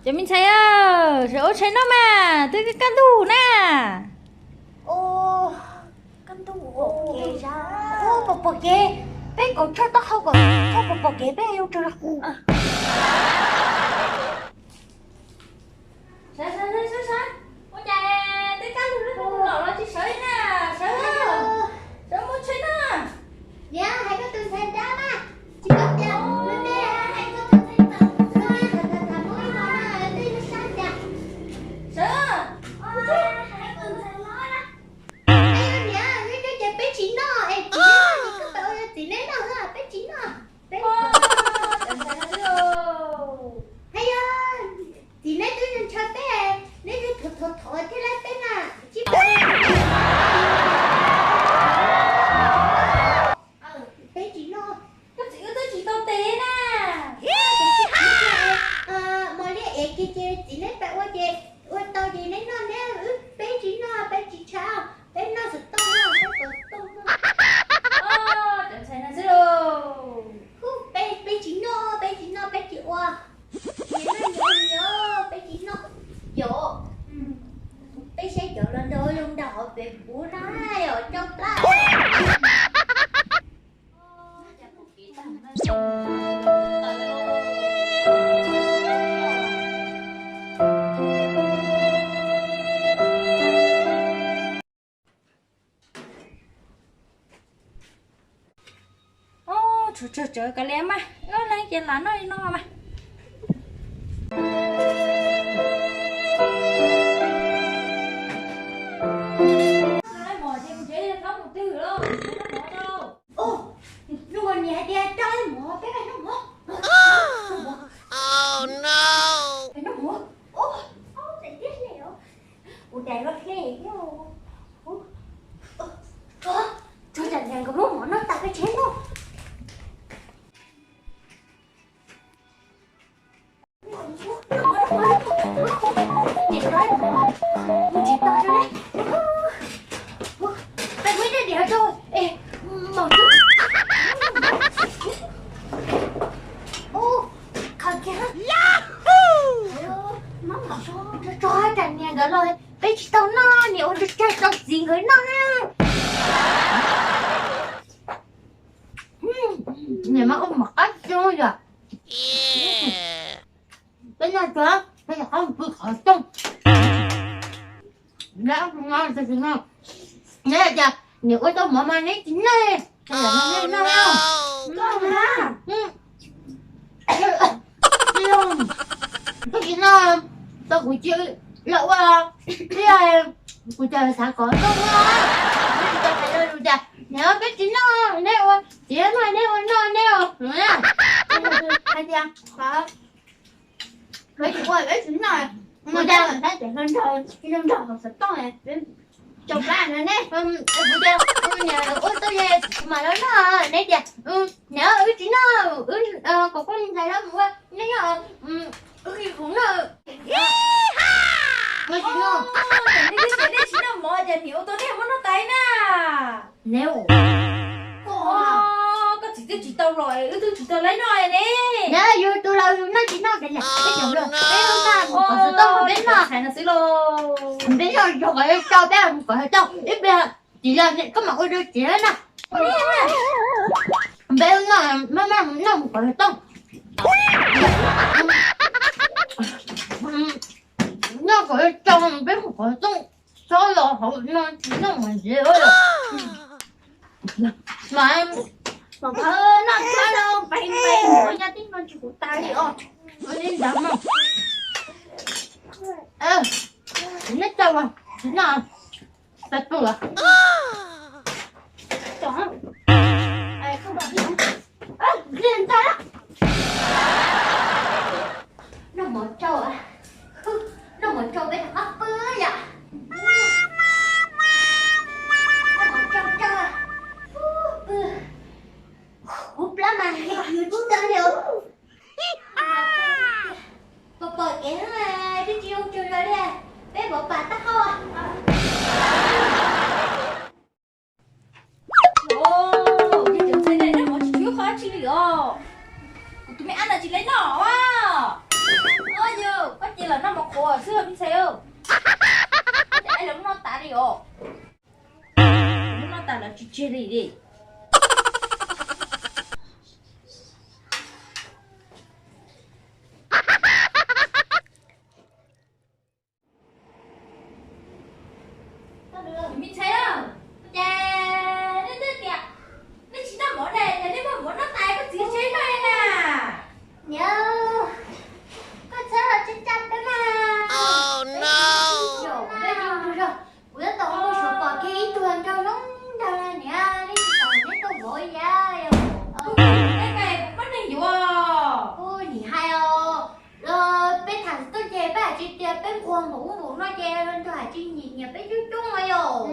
Cov me ntxhais, sawv ua tshais noj mas twb kaj ntug na. Pom pom kev, peb kaum tshuaj taub hau kom txhob pom pom kev peb yuav rau. Sawv, sawv, sawv, sawv, sawv. Ua cas twb kaj ntug lawm tsis sawv li na? Sawv, sawv mus tshais na. Niam, hais koj tus ntxhais nrab mas tsis paub tias me me hais koj tus ntxhais ntxawm no tham tham tham muab ib no na, tej lub sab cas. Sawv, hais koj tus ntxhais hlob na. Niam, neb cov ces peb tsis noj es txiv neb noj, koj pab ua yog txiv neb noj, peb tsis noj. Peb, hais yog txiv neb twb ntshaw peb, neb twb thov thov thov thiaj laib peb na, tsis pab. Peb tsis noj. Koj txiv wb twb tsis tau tes na. Mos liab ev kiag ces txiv neb pab ua ces ua tau ces neb noj, neb wb peb tsis noj, peb tsis tshab, peb noj xov tooj, peb kom xov tooj noj. Cov ntxhais no xwb lauj. Peb, peb tsis noj, peb tsis noj, peb tsis ua. Nyias noj nyias ua, peb tsis noj. Yog peb saib cov los nrog zoo nrog hauv pem puv na, yog coj plab. Tshuav tsawg tsawv kav liam mas, leej ces lam noj li no mas. Zoo nkaus niam hais tias coj ib mov peb pais noj mov. Noj mov. Pais noj mov. Ua dais luaj hle thiab. Tsuag tsam niam nkawd muab mov noj tas peb tsis noj. Tso tsam niam nkawd los peb tsis tau noj, niam ua ntshe tsag tau txiv nkawd noj na. Niam mas ua mov qab xyoo yom. Peb noj tso, peb rov qab mus pw qhov rooj. Neb hais tias niam ua tau mov mas neb tsis noj, neb noj. Koj tsis noj, tau kuv cia los ua, kuv cas xav kom tau ua. Neb tsis tau hais rau yus tias niam peb tsis noj, neb ua, txiv noj neb ua noj neb os. Hais tias peb tsis ua peb tsis noj, mus cas nrog nrog nrog hauv xov tooj, cov plab no ne, kuv tias niam ua tau es kuv mam los noj, neb tias niam wb tsis noj, kom koj ntxhais hlob mus ua, neb nyob wb nqhis khoom noj. Neb tsis noj, neb tsis noj mov cas niam ua tau neb muab noj tas na. Neb, koj txiv twb tsis tau los wb twb tsis tau laib noj ne. Neb yus tus laus yus noj tsis noj peb noj, peb noj kom xov tooj peb noj. Peb noj yog kom tau peb mus kom tau ib pliag tsis los koj mam ua rau txiv na. Peb noj, maj maj noj mus kom xov tooj. Noj kom tau peb mus kom xov tooj. Txhob los hauv no tsis noj mas ntev mas pom qhov noj txhob los pem pem ua yaj tib no tsis kuv tas li os. Ua li ntawd mas neb tau mas tsis noj tas tu lawm. Noj mov tsau, noj mov tsau peb rov qab pw yom. Noj mov tsau tsau, pw, huv plab mas yuav tsis tau li os. Pom pom kev twb tsis zoo tsawg zog li, peb pov pas taub hau. Yog cov ntxhais ne noj mov tsis tsw qhov tsi li os. Kuv tus me ab no tsis le noj a. Yog koj ces los noj mov qhuav xwb me ntxhais. Ces lawv noj tas li os. Lawv noj tas lawv tsis tseg li li. Me ntxhais, ces nej twb tias nej tsis noj mov ne, ces nej muab mov noj tas koj txiv tseg noj na. Niam, koj txhob los tsa tsa peb mas. Kuv tab tom ua suav pom kiag ib tug nraug zoo nraug niam, nej tsis tau neb tuaj vov yam. Ua, nim hais os, los peb tham tuaj ces peb hais tsis tias peb nquag npaum ub npaum no ces nrog hais tsis nyiam nyiam peb coob coob no yom.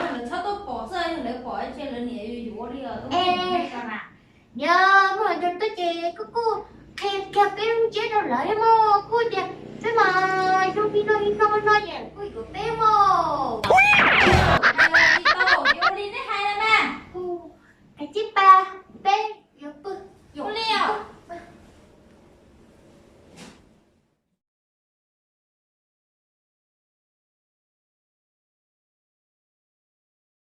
Lawv txhob tuaj pom xwb, yog lawv pom ces lawv niam yuav yuav li os. Niam, muaj nraug tuaj ces kuj kuj qhia kiag peb lub ntsiab rau lawv mog.